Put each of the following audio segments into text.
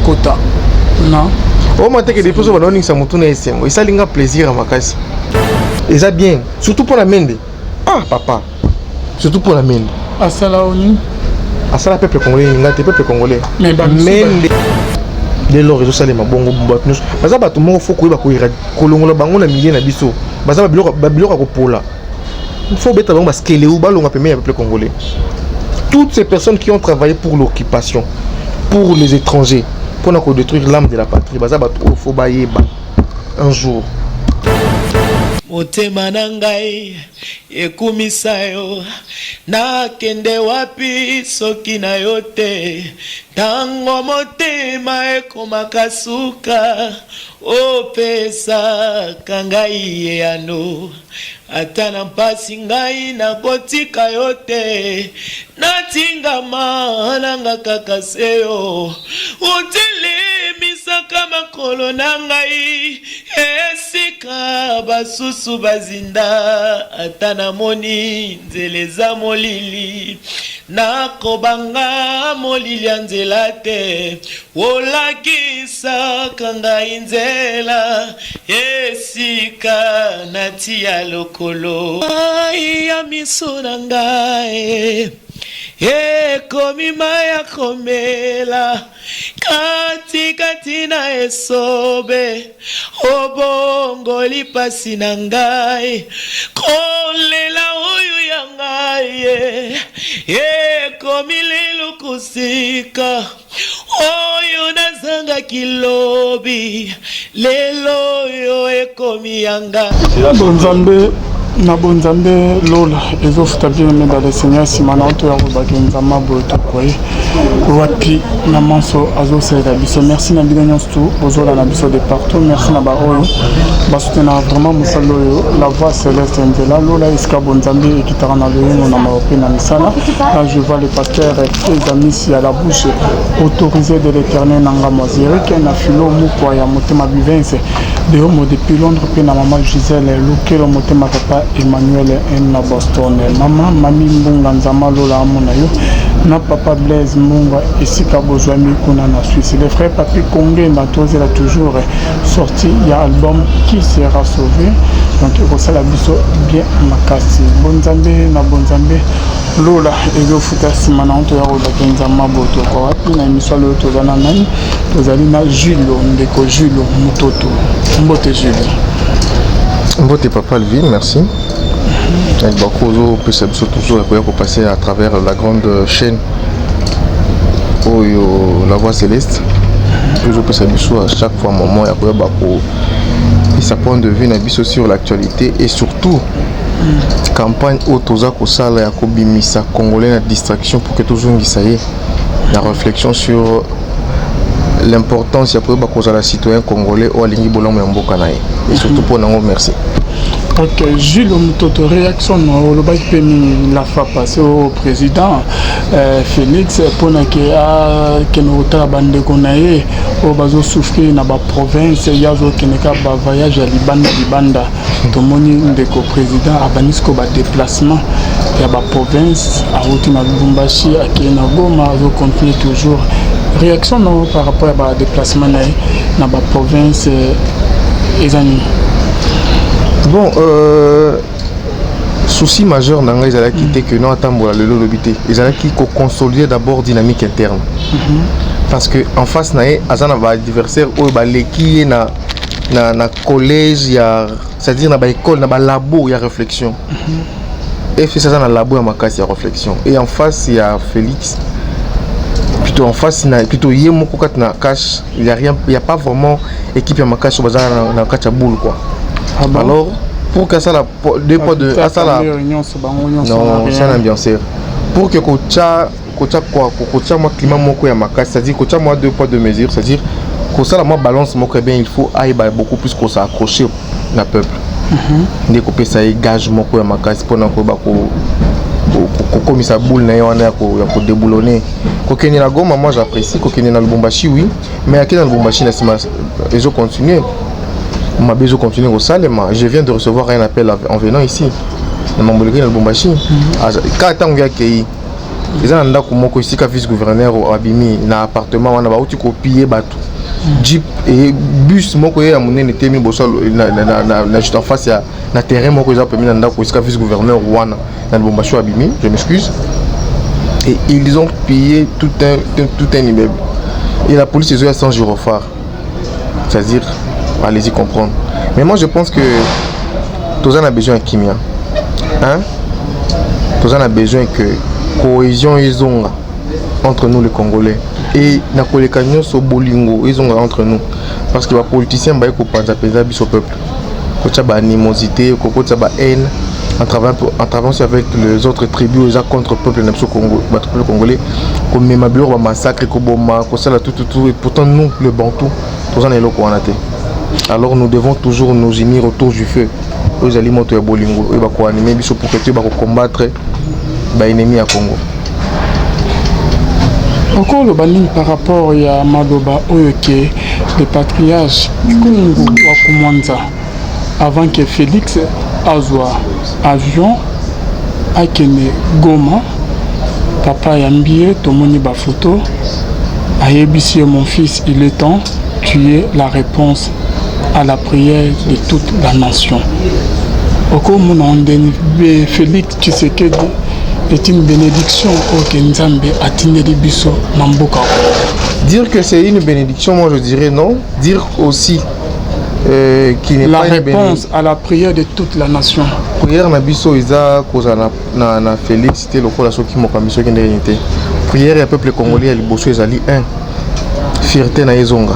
Akota na Oma teke depuis ozo banda oningisa motu na esengo, esali nga plaisir ya makasi. Eza bien, surtout mpo na Mende. Ah papa, surtout mpo na Mende. Asala oni? Asala peuple congolais, nga te, peuple congolais. Mais ba Mende, dès lors ezosalema bongo, bato nyonso baza bato moko, faut koyeba kolongola bango na milieu na biso. Baza babiloko ya kopola, faut beta bango baskeleu, balonga pembeni ya peuple congolais. Toutes ces personnes qui ont travaillé pour l'occupation, pour les étrangers, mpona kodétruire l'âme de la patrie, baza bato oyo faut bayeba un jour. Motema na ngai ekumisa yo. Nakende wapi soki na yo te? Ntango motema ekomaka suka, opesaka ngai eyano. Ata na mpasi, ngai nakotika yo te. Natingama nanga kaka se yo. Otelemisaka makolo na ngai esika basusu bazinda. Ata namoni nzela eza molili, nakobanga molili ya nzela te. Olakisaka ngai nzela esika natia lokolo. Mai ya miso na ngai ekomi mai ya komela. Katikati na esobe, obongoli pasi na ngai. Kolela oyo ya ngai ekomi lelo kosika. Oyo nazangaki lobi, lelo oyo ekomi ya ngai. Bonzambe na bonzambe, lola ezofuta. Bien-aimé dans le Seigneur, nsima na oto ya kolobaki Nzambe boye, tokoye wapi na manso azosalela biso. Merci na bino nyonso tu bozolanda biso de partout. Merci na baoyo basoutenaka vraiment mosala oyo, La Voix Céleste, nzela lola esika bonzambe ekitaka na loyembo, na mawa mpe na misala. Là, je vois le pasteur Ezamisi à la bouche autorisée de l'Éternel, nanga Zurich, na filo mukwa ya motema Bivense Deomo depuis Londres, mpe na mama Gisèle Lukelo motema, papa Emmanuel na Boston, mama Mami Mbunga, Nzama lola amona yo, na papa Blaise Mbunga esika bozwami kuna na Suisse. Le frère Papi Kongenda, tozela toujours sortie ya album Qui sera sauvé, donc ekosala biso bien makasi. Bonzambe na bonzambe, lola ezofuta. Nsima na toya kolobaki Nzambe botoko wapi na émission. Oyo toza na nani? Tozali na Julo, ndeko Julo Mutoto. Mbote Julo. Mbote papa Alvin, merci avec beaucoup. Ozopesa biso toujours ya koya kopasser à travers la grande chaîne oyo, La Voix Céleste. Tozopesa biso à chaque fois moment ya koyeba kopesa point de vue na biso sur l'actualité et surtout campagne oyo toza kosala ya kobimisa Congolais na distraction pour que tozongisa ye na réflexion sur l'importance ya koyeba kozala citoyen congolais oyo alingi bolamu ya mboka na ye, et surtout mpo nango. Merci. Ok, Jules Mutoto, réaction na olobaki mpe mingi la fois passée au président Félix mpona ke akende kotala bandeko na ye oyo bazosouffrir na baprovince. Ye azokende kaka bavoyage ya libanda libanda. Tomoni ndeko président abandi sikoyo badéplacement ya baprovince, awuti na Lubumbashi, akei na Goma, azocontinue toujours. Réaction na yo par rapport ya badéplacement na ye na baprovince eza nini? Bon, souci majeur na ngai ezalaki te que no atambola lelo olobi te, ezalaki koconsolider d'abord dynamique interne, parce que en face na ye aza na baadversaire oyo baleki ye na collège ya, c'est-à-dire na baécole, na balabo ya réflexion. FCC aza na labo ya makasi ya réflexion, et en face ya Félix, plutôt en face na, plutôt ye moko kati na cash, il y a rien, il y a pas vraiment équipe ya makasi oyo baza na kati ya boule quoi. Ah bon? Alors pour que asala deux poids deux, asala nyonso bango nyonso. Non, c'est un ambianceur pour que kotia quoi, kotia mwa climat moko ya makasi, c'est-à-dire kotia mwa deux poids deux mesures, c'est-à-dire kosala mwa balance moko. Eh bien, il faut ayeba beaucoup plus kosa accrocher na peuple, nde kopesa ye gage moko ya makasi mpona koyeba kokomisa boule na ye wana ya kodéboulonner. Kokende na Goma, moi j'apprécie. Kokende na Lubumbashi, oui, mais akende na Lubumbashi, na nsima ezocontinue mabe, ezocontinue kosalema. Je viens de recevoir un appel en venant ici na mamboleki na Lubumbashi. Kaka ntango ye akei Eza na ndako moko esika vice gouverneur abimi na appartement wana, bauti kopiller bato. Jeep e bus moko ye ya monene te liboso na juste en face ya na terrain moko eza pembeni na ndako esika vice gouverneur wana na Lubumbashi abimi, je m'excuse, et ils ont pillé tout un immeuble et la police ezoya sans gyrophare, c'est-à-dire, allez-y comprendre. Mais moi, je pense que toza na besoin ya kimia, hein? Toza na besoin que cohésion ezonga entre nous les Congolais et na koleka nyonso, bolingo ezonga entre nous, parce que bapoliticien baye kopanza mpenza biso peuple, kotia baanimosité, kokotisa bahaine en travaillant aussi avec les autres tribus eza contre peuple na biso Congo, bato peuple congolais, komema biloko, bamassacre, koboma, kosala tout, tout, tout. Et pourtant nous le Bantou, toza na eloko wana te. Alors nous devons toujours nous unir autour du feu oyo ezali moto ya bolingo, oyo bakoanimer biso pour que toyeba kocombattre baennemi ya Congo. Okoloba nini par rapport ya maloba oyo ke le patriarche Kyungu wa Kumwanza, avant que Félix azwa avion akende Goma, papa ayambi ye, tomoni bafoto, ayebisi ye: "Mon fils, il est temps, tu es la réponse à la prière de toute la nation"? Okomona ndeni Félix Tshisekedi est une bénédiction oyo ke Nzambe atindeli biso na mboka? Dire que c'est une bénédiction, moi je dirais non. Dire aussi qu'il n'est la pas une réponse à la prière de toute la nation. Prière na biso eza kozala na Félix te lokola soki mokambi, soki ndenge nini te. Prière ya peuple congolais ya liboso ezali 1, fierté na ye ezonga.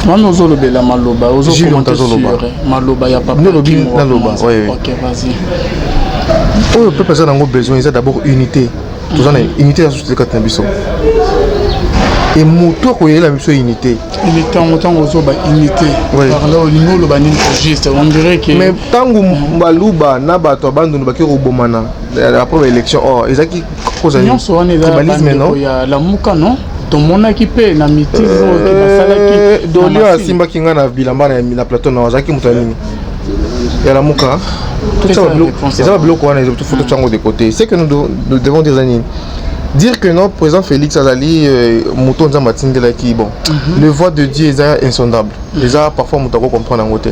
Wana ozolobela maloba, Jules azoloba. sur maloba ya papa. Nalobi, Kim wa naloba, Kumwanza. Ouais. Ok, vas-y. Oyo peuple aza nango besoin eza d'abord unité. Toza na unité ya société kati na biso e moto akoyela biso unité. Unité yango, ntango ozoba unité, par là olingi oloba nini au juste? On dirait que Mais ntango baluba na bato ya Bandundu baki kobomana après baélection, or ezalaki kozala nyonso wana eza tribalisme, non? bandeko ya Lamuka, non? Tomonaki mpe na meeting oyo basalaki na Dolio masini. Asimbaki ngai na bilamba na plateau na azalaki moto ya nini, ya Lamuka. Pesa réponse. Eza babiloko wana, faut totia yango de côté. C'est que nous devons dire nini? Dire que non, président Félix azali moto Nzambe atindelaki, bon, le voix de Dieu eza insondable, eza parfois moto akocomprendre yango te.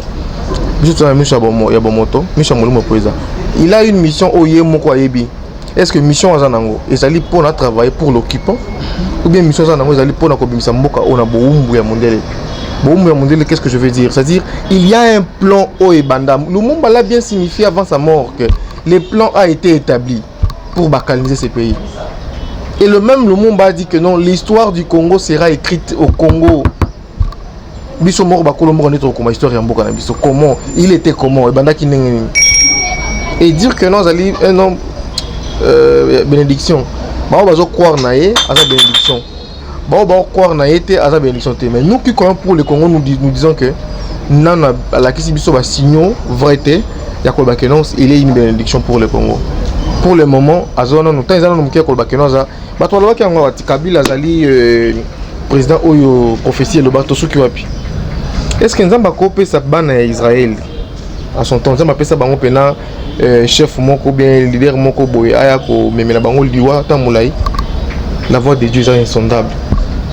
Biso toza na miso ya bomoto, miso ya molimo, po eza il a une mission oyo ye moko ayebi. Est ce que mission aza nango ezali mpona travailler pour l'occupant, ou bien mission aza nango ezali mpona kobimisa mboka oyo na bowumbu ya mondele? Bowumbu ya mondele, qu'est ce que je veux dire? C'est à dire, il y a un plan oyo ebanda. Lumumba l'a bien signifié avant sa mort que le plan a été établi pour balkaniser ce pays. Et le même Lumumba a dit que non, l'histoire du Congo sera écrite au Congo. Biso moko bakolo moko nde tokokoma histoire ya mboka na biso. Comment il était, comment ebandaki, ndenge nini. Et dire que non, azali un homme bénédiction, bao bazocroire na ye aza bénédiction, bao baocroire na ye te, aza bénédiction te. Mais nous qui croyons pour le Congo, nous disons que nano alakisi biso basignaux vrai te ya koloba que non, il est une bénédiction pour le Congo. Pour le moment aza nano, ntan eza nano moke ya koloba que non. Aza bato balobaki yango bati Kabila azali président oyo prophétie eloba. Tosuki wapi? Est ce que Nzambe akopesa bana ya Israël à son temps, Nzambe apesa bango mpena chef moko bien leader moko boye aya komemela bango liwa ta molai? La voix de Dieu eza insondable.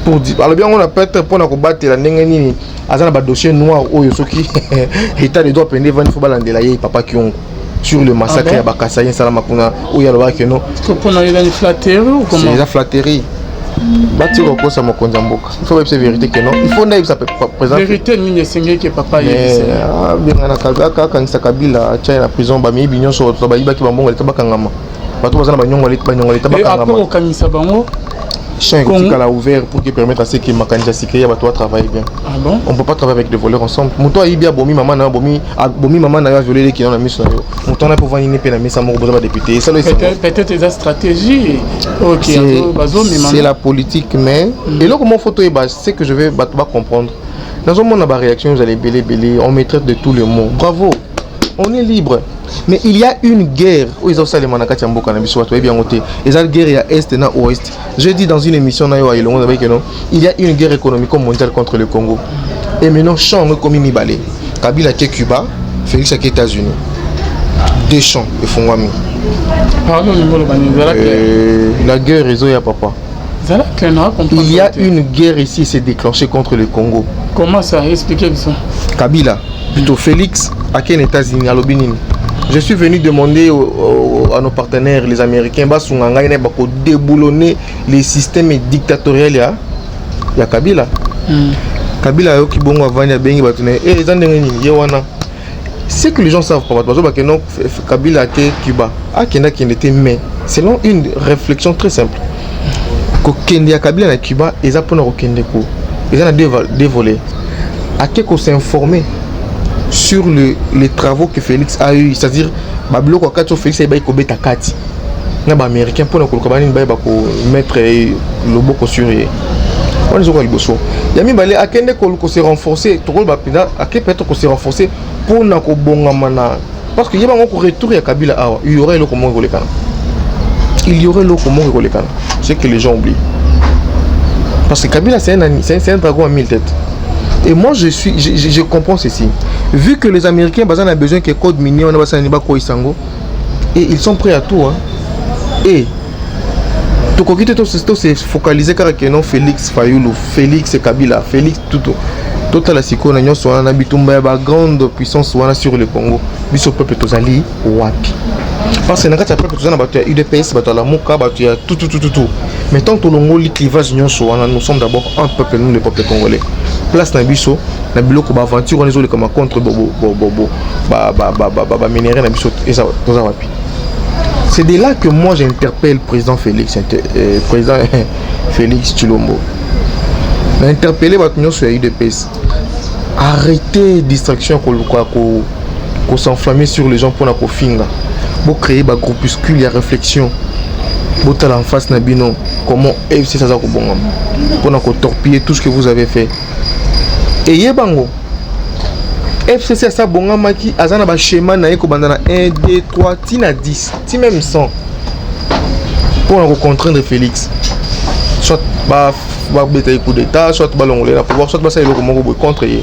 Pour alobi yango na peut-être mpona kobatela ndenge nini aza na badossier noir oyo soki état de droit pende evandi, faut balandela ye, papa Kiongo, sur le massacre Ah bon? ya Bakasaï esalama kuna, oyo alobaki no. Mpona ezali flatterie ou comment? Eza flatterie, batika kokosa mokonzi ya mboka. Il faut bayebisa vérité que non, il faut ndayebisa président. Vérité nini esengeki papa yebisa? Abengana, akangisa Kabila, atia ye na prison, bamiyibi nyonso bato bayibaki bambongo leta bakangama, bato baza na banyongo leta après bakangama. Kokangisa bango. Champ ekotikala ouvert pour que permettre à ce que makanisi ya sika ya bato batravaille bien. Ah bon? On peut pas travailler avec des voleurs ensemble. Moto ayibi, abomi mama na yo, abomi mama na yo, aviole eleki na miso na yo, moto wana mpo ovandi nini mpe na mesa moko boza badéputé, esalo esengo? Peut-être eza stratégie. Ok. Bazomema. C'est la politique. Mais eloko moko faut toyeba, c'est que je vais bato bacomprendre, nazomona baréaction ezala ebele ebele, on me traite de tous les mots. Bravo, on est libre, mais il y a une guerre oyo eza kosalema na kati ya mboka na biso, bato bayebi yango te. Eza guerre ya est na ouest. Je dis dans une émission na yo ya elongo nabaki non, il y a une guerre économique mondiale contre le Congo. Et maintenant champ yango ekomi mibale: Kabila ake Cuba, Félix ake États-Unis. Deux champs efungwami. Pardon, olingi oloba nini? Ezala clair. La guerre ezoya, papa. Ezala clair na comprendre. Il y a te. Une guerre ici s'est déclenchée contre le Congo. Comment ça? Expliquez biso. Kabila, plutôt Félix, akei États-Unis, alobi nini? Je suis venu demander à nos partenaires, les Américains, basunga ngai na bakodéboulonner les systèmes dictatorial ya Kabila. Kabila ayoki bongo, avandi, abengi bato na ye. Eh, eza ndenge nini ye wana? Ce que les gens savent pas, bato bazobake non, Kabila ake Cuba, akende, akende te. Mais selon une réflexion très simple, kokende ya Kabila na Cuba eza mpona kokende ko eza na deux volets. Ake kos'informer sur les travaux que Félix a eu, c'est-à-dire babiloko ya kati oyo Félix ayebaki kobeta kati na baaméricain mpona koluka banini, bayeba komettre loboko sur ye. Wana ezokoka liboso. Ya mibale, akende kose renforcer, tokoloba mpenza ake peut-être kose renforcer mpona kobongama na, parce que ye bango ko retour ya Kabila awa, il y aura eloko moko ekolekana, il y aurait eloko moko ekolekana. Ce que les gens oublient, parce que Kabila, c'est un dragon à mille têtes. Et moi, je comprends ceci: vu que les Américains baza na besoin que code minier wana basala nini, bakweyisa yango, et ils sont prêts à tout, hein. Et tokoki te tose focaliser kaka ke non, Félix, Fayulu, Félix, Kabila, Félix, tutu. Totala sikoyo na nyonso wana, na bitumba ya bagrande puissance wana sur le Congo, biso peuple tozali wapi? Parce que na kati ya peuple, toza na bato ya UDPS, bato ya Lamuka, bato ya tututututu. Mais tant tolongoli clivage nyonso wana, nous sommes d'abord un peuple, nous le peuple congolais. Place na biso na biloko baaventure wana ezolekama contre baminerai na biso, toza wapi? C'est de là que moi j'interpelle président Félix, président Félix Tshilombo, na interpellé bato nyonso ya UDPS: arrêtez distraction, koluka kos'enflammer sur les gens mpona kofinga. Bocréer bagroupuscule ya réflexion, botala en face na bino comment FCC aza kobongama mpona kotorpiller tout ce que vous avez fait. Eyebango FCC asa abongamaki, aza na baschéma na ye kobanda na 1, 2, 3 ti na 10, ti même 100, mpona kocontraindre Félix, soit babeta ye coup d'état, soit balongola ye na pouvoir, soit basala eloko moko boye contre ye.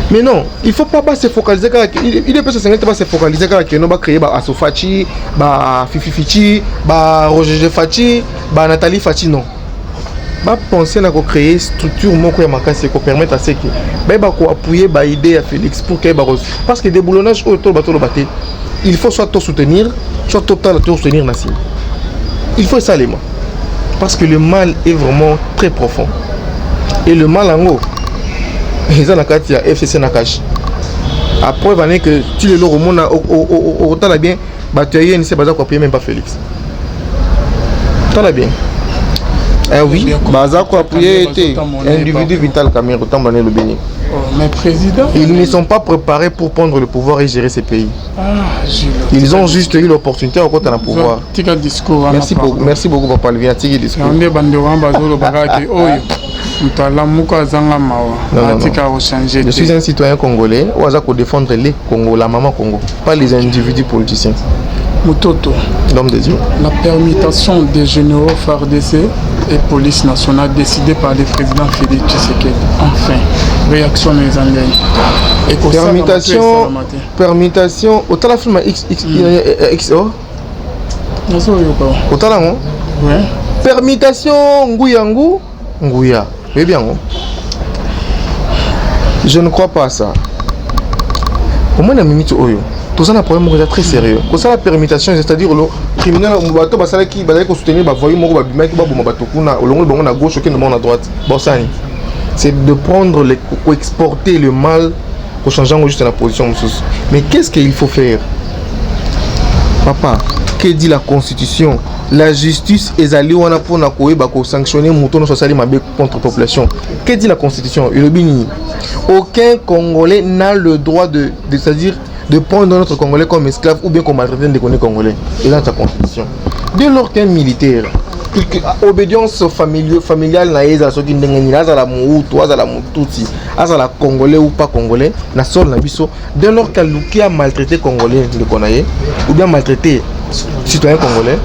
Mais non, il faut pas se focaliser kaka, UDPS esengeli te base focaliser kaka keno bacréer ba Asofaci, ba Fififici, ba Roger Faci, ba Nathalie Faci. Non, bapense na kocréer structure moko ya makasi ekopermettre à ce que bayeba koappuyer baidée ya Félix pour que parce que déboulonnage oyo toloba, toloba te, il faut soit tosoutenir, soit totala tosoutenir na nsima. Il faut esalema parce que le mal est vraiment très profond et le mal yango eza na kati ya FCC na CACH. Après bane que ti lelo okomona, okotala bien, bato ya UNC baza koappuyer même pas Félix. Tala bien. Eh oui, baza koappuyer te individu Vital Kamerhe. Otambola na elobi nini? Oh, mais président. Ils ne sont pas préparés pour prendre le pouvoir et gérer ces pays. Ah, ils ont juste eu l'opportunité okota na pouvoir. Tika discours. Merci beaucoup, merci beaucoup, papa Alvin. Atiki discours. Nde bandeko wana bazolobaka ke oyo moto alamuka azanga mawa, atika kochanger. Je suis un citoyen congolais oyo aza kodéfendre les Congo, la maman Congo, pas les individus politiciens. Mutoto. L'homme de Dieu. La permutation des généraux FARDC et police nationale décidée par le président Félix Tshisekedi. Enfin, réaction des Anglais. Permutation, permutation, otala film X, X, X, O. Otala yango? Ouais. Permutation, nguya ngu, nguya. Oyebi yango? Je ne crois pas à ça. Omoni, na minute oyo, toza na problème moko eza très sérieux. Kosala permutation, c'est-à-dire lo criminel, bato basalaki, bazalaki kosoutenir bavoyu moko babimaki baboma bato kuna, olongoli bango na gauche, okende bango na droite, bosani. C'est de prendre les, koexporter le mal, kochanger yango juste na position mosusu. Mais qu'est-ce qu'il faut faire, papa? Que dit la constitution? La justice ezali wana mpona koyeba kosanctionner moto nyonso asali mabe contre population. Que dit la constitution? Elobi nini? Aucun Congolais n'a le droit de c'est-à-dire de prendre notre Congolais comme esclave ou bien qu'on maltraite ndeko ne Congolais. Eza na constitution. Dès lors qu'un militaire, obédience familiale na ye ezala soki ndenge nini, azala Mohutu, azala Motutsi, azala Congolais ou pas Congolais na sol na biso, dès lors qu'aluki amaltraité Congolais ndeko na ye ou bien maltraité citoyen congolais,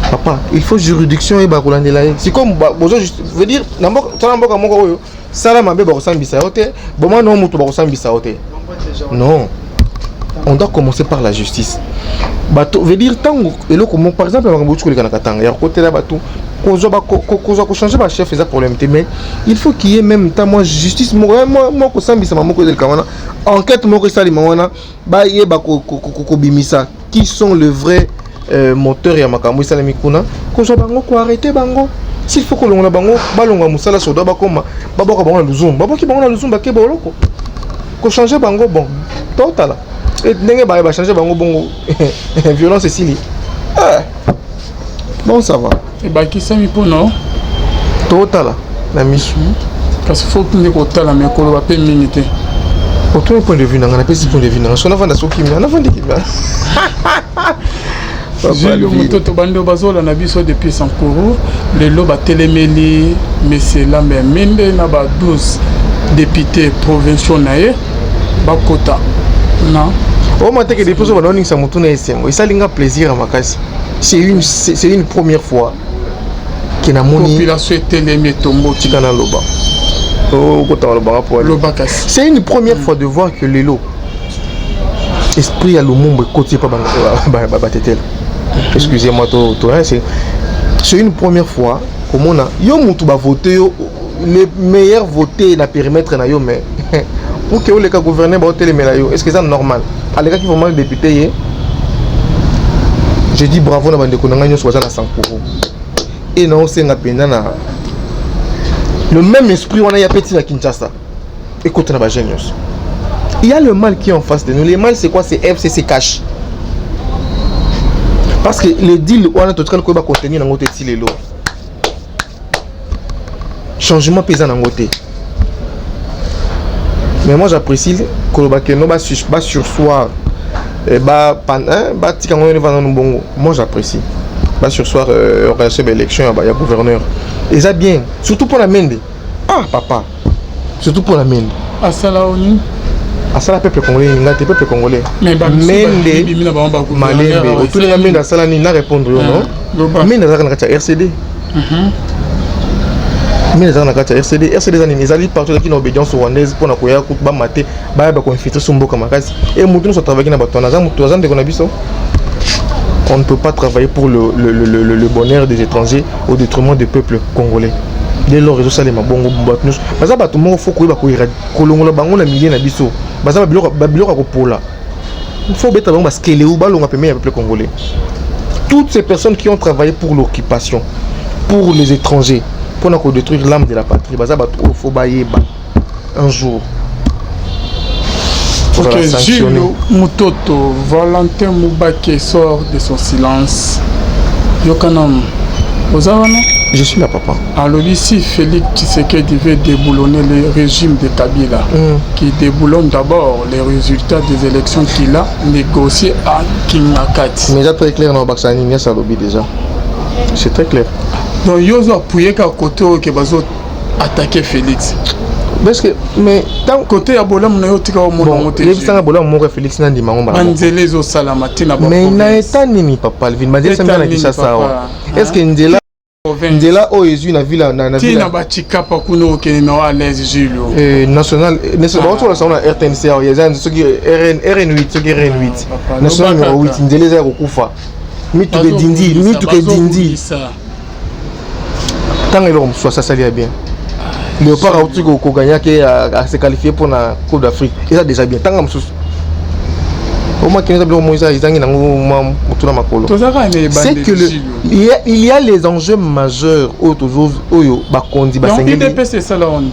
papa, il faut juridiction eyeba kolandela ye. Sikoyo bozo veut dire na mboka, tala mboka moko oyo sala mabe, bakosambisa yo te, boma no moto, bakosambisa yo te. Non. On doit commencer par la justice. Bato veut dire ntango eloko moko, par exemple makambo euti koleka na Katanga ya kokotela bato, kozwa kozwa kochanger bachef eza problème te, mais il faut qu'il y ait même temps mwa justice moko, mwa kosambisama moko ezeleka wana, enquête moko esalema wana, bayeba kobimisa qui sont le vrai moteur ya makambo esalemi kuna, kozwa bango, koarrêter bango. S'il faut kolongola bango, balonga mosala, soda bakoma babwaka bango na Luzumu, babwaki bango na Luzumu, bakeba oloko kochanger bango. Bon, totala ndenge baye bachanger bango bongo, violence esili. Bon, ça va. Ebakisami mpona Totala na miso. Kasi faut nde kotala, me koloba mpe mingi te. Otuni point de vue na nga, napesi point de vue na nga. So navanda so kimia, navandi kimia. Jules Mototo, bandi bazolanda biso depuis Sankuru. Lelo batelemeli monsieur Lambert Mende na ba 12 députés provinciaux na ye bakota na Oma teke depuis so banda oningisa motu na esengo, esali nga plaisir ya makasi. C'est une première fois ke namoni population etelemi, etomboki. Tika naloba, okotanga lobanga po. Loba kasi. C'est une première fois de voir que lelo esprit ya Lumumba ekoti epa batetela. Excusez-moi, to hein, c'est une première fois komona yo mutu bavote yo le meilleur voté na périmètre na yo, mais pour que oleka gouverneur, baotelemela yo. Est ce que eza normal? Alekaki vraiment député ye. Je dis bravo na bandeko na ngai nyonso baza na Sankuru e naosenga mpenza na le même esprit wana ya peti na Kinshasa ekota na bajeune nyonso. Il y a le mal qui est en face de nous. Le mal, c'est quoi? C'est FCC cash, parce que le deal wana totikali koyeba contenu nango te ti lelo. Changement mpe eza nango te. Mais moi, j'apprécie koloba ke no basurseoir, batika yango wana evanda nanu bongo. Moi, j'apprécie basurseoir organisation baélection ya gouverneur, eza bien, surtout mpona Mende. Ah papa, surtout mpona Mende. Asala oni? Asala peuple congolais nga te, peuple congolais. Mende malembe otulinga Mende asala nini, na répondre yo non. Mende azalaka na kati ya RCD. Mende azalaka na kati ya RCD. RCD eza nini? Ezali parti ezalaki na obédience rwandaise mpona koya bama te, baya bakoinfiltrer so mboka makasi. E motu nyonso atravaillaki na bato wana aza motu, aza ndeko na biso. On ne peut pas travailler pour le bonheur des étrangers au détriment du peuple congolais. Dès lors ezosalema bongo, bato nyonso baza bato moko, faut koyeba kolongola bango na milieu na biso. Baza babiloko ya kopola, faut beta bango baskeleu, balonga pembeni ya peuple congolais. Toutes ces personnes qui ont travaillé pour l'occupation, pour les étrangers, mpona kodétruire l'âme de la patrie, baza bato oyo faut bayeba un jour. Ok, Jules Mutoto, Valentin Mubake sort de son silence. Yokanam, oza wana? Je suis là, papa. Alors ici, Félix Tshisekedi veut déboulonner le régime de Kabila, qui déboulonne d'abord les résultats des élections qu'il a négociées à Kingakati. Mais c'est très clair, non, Baksani, ça lobby déjà. C'est très clair. Donc, yo appuyé qu'à côté, que bazo attaquer Félix. Parce que, mais tant côté ya bolamu na yo, tika omona yango te. Yebisanga bolamu moko ya Félix, nandima ngo. Banzela ezosalama te na Mais na eta nini, papa Alvin? Banzela esalemi na Kinshasa awa? Est ce que nzela oyo ezwi na ville na Ntina bachikapa kuna, okende na à l'aise, Jules. National baotola sango na RTNC awa, eza soki RN8, soki RN8 national numéro 8, nzela eza ya kokufa, mituka edindi, mituka edindi. Ntango eloko mosusu asasali ya bien, Léopard auti koganyaki, ase qualifié mpona Coupe d'Afrique, eza déjà bien. Ntango mosusu omaki eza biloko moko ezangi nango mwa motu na makolo. C'est que il y a les enjeux majeurs oyo tozo oyo bakonzi basengeli. UDPS esala wani?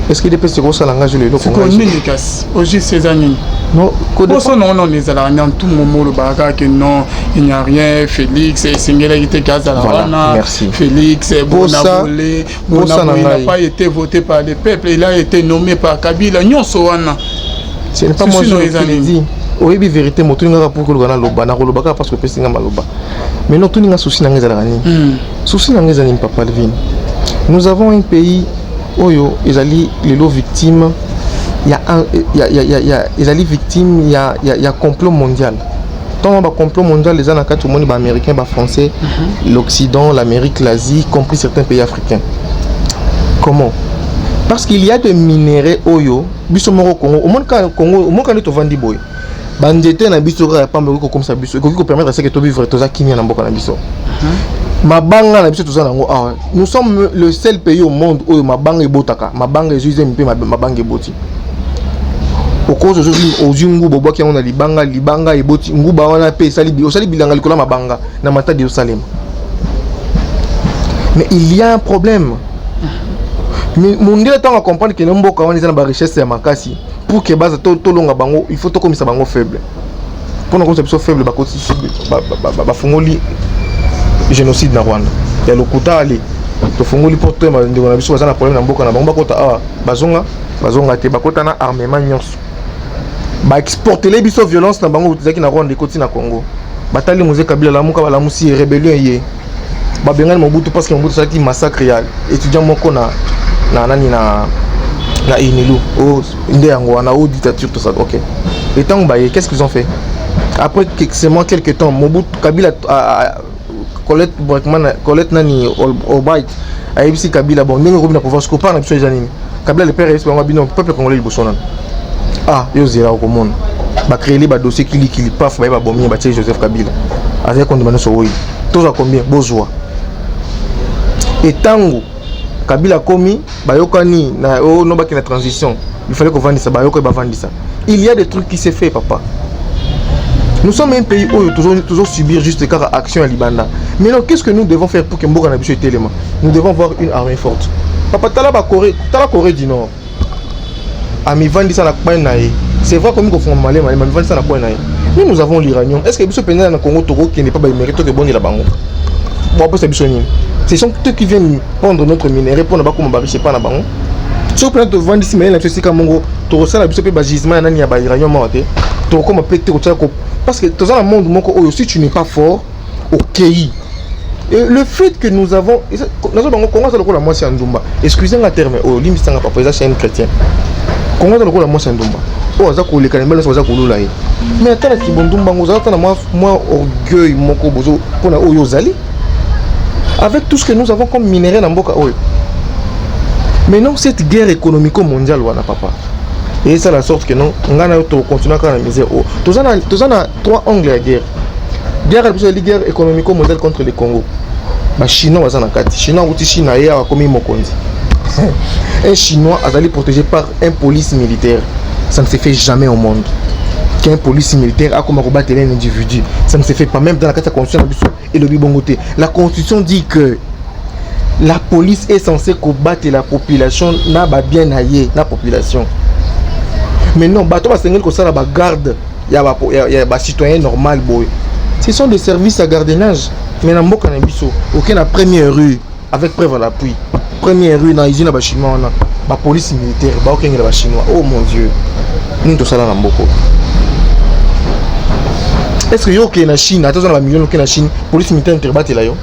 Est ce que UDPS ekosala nga jelo eloko? Nini kasi ojus eza nini? Poso nango nano ezalaka na tout moment olobaka kaka ke non, il n'y a rien, Félix esengelaki te ke azala wana. Félix bonabole bonabole n'a pas été voté par le peuple, il a été nommé par Kabila, nyonso wana. Ce n'est pas moi qui le dis. Oyebi vérité, moto ngaka pour koloba, naloba, nakoloba kaka parce que opesi nga maloba. Mais non, toninga, souci na nga ezalaka nini? Souci na nga eza nini, papa Alvin? Nous avons un pays oyo ezali lelo victime ya, ya, ya, ya, ya ezali victime ya complot mondial. Ntango bacomplot mondial eza na kati, omoni baaméricain, bafrançais, l'Occident, l'Amérique, l'Asie, compris certains pays africains. Comment? Parce qu'il y a des minéraux oyo biso moko Congo, omoni kaka Congo, omoni kaka nde tovandi boye. Banzete na biso kaka ya pamba ekoki kokomisa biso, ekoki kopermettre ce que tovivre, toza kimia na mboka na biso. Mabanga na biso toza nango awa. Nous sommes le seul pays au monde oyo mabanga ebotaka, mabanga ezwi zemi mpe mabanga eboti. Okozi ozwi nguba, obwaki yango na libanga, libanga eboti nguba wana mpe esali, osali bilanga likolo ya mabanga na Matadi ezosalema. Mais il y a un problème. Mondele, ntango acomprendre que mboka wana eza na barichesse ya makasi, pour que baza tolonga bango, il faut tokomisa bango faible. Mpona komisa biso faible, bakotisi, bafungoli génocide na Rwanda ya lokuta. Ale tofungoli mpo toyeba ndeko na biso baza na problème na mboka na bango, bakota awa, bazonga, bazonga te, bakota na armement nyonso, baexportele biso violence na bango ezalaki na Rwanda, ekoti na Congo. Batali Mzee Kabila, lamuka, balamusi rébellion ye, babengani Mobutu parce que Mobutu asalaki massacre ya étudiant moko na nani na Unilu. O nde yango wana o dictature, tout ça. Ok, et ntango baye, qu'est-ce qu'ils ont fait? Après seulement quelques temps, Mobutu, Kabila, Colette Braeckman, Colette nani, Albright ayebisi Kabila: bon, ndenge okomi na pouvoir, sikoyo part na biso eza nini? Kabila le père ayebisi bango: bino peuple congolais liboso nano. Ah, yo zela, okomona bacréeli badossier kilikili, paf, baye babomi, batie Joseph Kabila. Azali kondima nyonso oyo tozwa combien, bozwa. Etango Kabila akomi, bayokani na oyo no bakende na transition, il fallait kovandisa, bayoka, bavandisa. Il y a des trucs qui s'est fait, papa. Nous sommes un pays oyo toujours, toujours subir juste kaka action ya libanda. Maintenant, qu'est-ce que nous devons faire pour que mboka na biso etelema? Nous devons avoir une armée forte, papa. Tala bacorée, tala Corée du Nord, amivandisa na coin na ye. C'est vrai, komi kofunga malema malema, amivandisa na coin na ye. Nous, nous avons l'uranium. Est ce que biso mpenza na Congo tokokende mpa baamérique, tokebondela bango, bapesa biso nini? Ce sont eux qui viennent prendre notre minerai mpona bakoma bariche epa na bango. Soki mpena tovandisi mayele na biso esika mongo, tokosala biso mpe bagisement ya nani, ya bauranium awa te, tokokoma mpe te kotia, parce que toza na monde moko oyo, si tu n'es pas fort, okei. Et le fait que nous avons, nazo bango, Congo aza lokola mwasi ya ndumba. Excusez nga terme oyo, limbisanga papa, eza chaîne chrétien. Congo aza lokola mwasi ya ndumba oyo aza koleka na mibali nyonso, baza kolula ye. Mais ata na kibondumba yango, ozala ata na mwa orgueil moko bozo mpona oyo ozali, avec tout ce que nous avons comme minerai na mboka oyo. Maintenant, cette guerre économico-mondiale wana, papa, esala sorte que non, ngai na yo tokontinue kaka na misère oyo. Toza na trois angles ya guerre. Guerre ya biso ezali guerre économico-mondiale contre le Congo. Bachinois baza na kati. Chinois akuti Chine, aye awa, akomi mokonzi. Un Chinois azali protégé par un police militaire. Ça ne se fait jamais au monde qu'un police militaire akoma kobatela un individu. Ça ne se fait pas. Même dans la kati ya constitution na biso elobi bongo te. La constitution dit que la police est censée kobatela la population na babien na ye na population. Mais non, bato basengeli kosala bagarde ya bacitoyen normal boye, ce sont des services à gardiennage. Mais na mboka na biso, oke na première rue, avec preuve à l'appui, première rue na usine ya bachinois wana, bapolice militaire baokengela bachinois. Oh mon Dieu, nini tosala na mboka? Est ce que yo okende na Chine, ata oza na bamillion, okende na Chine, police militaire interbatela yo?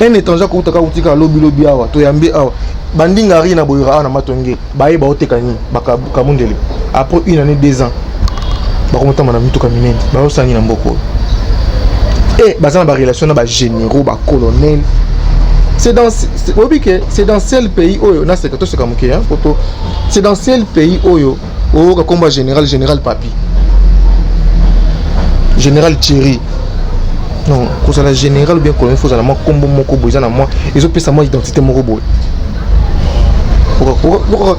Un étranger akokutaka kutika lobilobi awa, toyambi awa bandingari na boyora awa na Matonge, baye baoteka nini, bakamundele. Après une année, 2 ans, bakomotamba na mituka minene. Bazosala nini na mboka oyo? E baza na barelation na bagénéraux, bacolonel. C'est dans, oyebi que c'est dans seul pays oyo naseka, toseka moke poto, c'est dans seul pays oyo oyoka komba général, général Papi, général Thierry. Non, kozala général ou bien colonel, faut ozala mwa kombo moko boye, eza na mwa ezopesa mwa identité moko boye.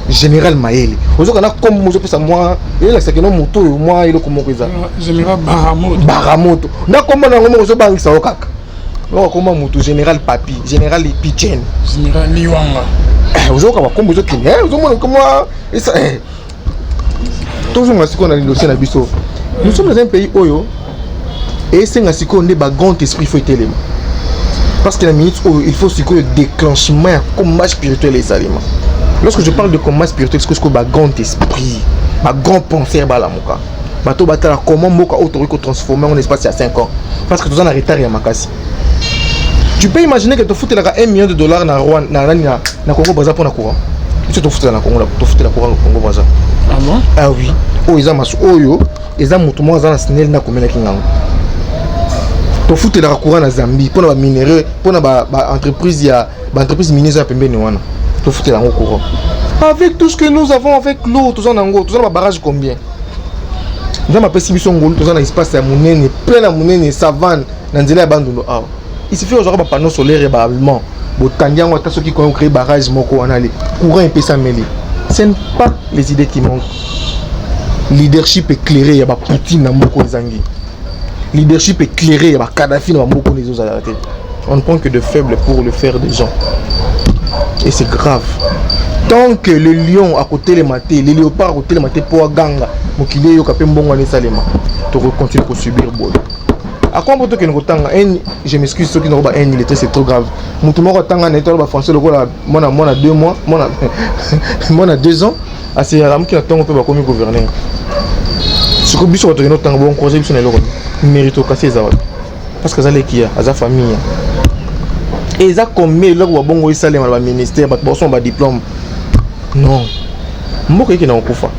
Général Mayele, ozoka na kombo ozopesa mwa elakisaki no moto oyo mwa eloko moko eza. Général Baramoto. Baramoto na kombo na yango moko ozobangisa yo kaka. Oka komba motu général Papi, général Pichen. Général Liwanga. Ozoyoka bakombo ezokende, ozomona komwa. Tozonga sikoyo na dossier na biso. Nous sommes dans un pays oyo esenga sikoyo nde bagrand esprit faut etelema, parce que na minute oyo, il faut sikoyo déclenchement ya combat spirituel esalema. Lorsque je parle de combat spirituel, sikoyo bagrand esprit, bagrand penseur balamuka, bato batala comment mboka oyo tokoki kotransformer en espace ya 5 ans, parce que toza na retard ya makasi. Tu peux imaginer que tofutelaka 1 million de dollars na Rwanda, na nani, na Congo Braza mpona courant. Biso tofutela na Congo, tofutela courant na Congo Braza. Ah bon? Ah oui. Oyo eza masu, oyo eza moto moko aza na SNEL nde akomelaki ngango. Tofutelaka courant na Zambie mpona baminerai, mpona baentreprise ya baentreprise minier eza ya pembeni wana, tofutela yango courant. Avec tout ce que nous avons, avec l'eau toza nango, toza na babarrage combien? Nzambe apesi biso ngolu, toza na espace ya monene, plein ya monene, savane na nzela ya Bandundu awa. Il suffit ozwaka bapanneau solaire ya baallemand, botandi yango, ata soki koyo créer barrage moko wana, le courant epesameli. Ce n'est pas les idées qui manquent. Leadership éclairé ya bapoutine na mboka ezangi, leadership éclairé ya bakadafi na bamboka oyo ezozala te. On ne prend que de faibles pour le faire des gens et c'est grave. Tant que le lion akotelema te, le léopard akotelema te mpo aganga, mokili eyoka mpe mbongo wana esalema, tokocontinue kosubir boye. Akombo tokende kotanga un, je m'excuse soki nakoba un illettré, c'est trop grave. Motu moko atanga na ye toloba français lokola mwana 2 mois, mwana 2 ans, asi alamuki na ntongo mpe bakomi gouverneur. Sikoyo biso bato tokende kotanga, boencourage biso na eloko méritocratie eza wapi? Parce que aza leki ya, aza famille ya, eza combien eloko babongo esalema na baministère, bato basomba badiplôme? Non, mboka ekende kokufa.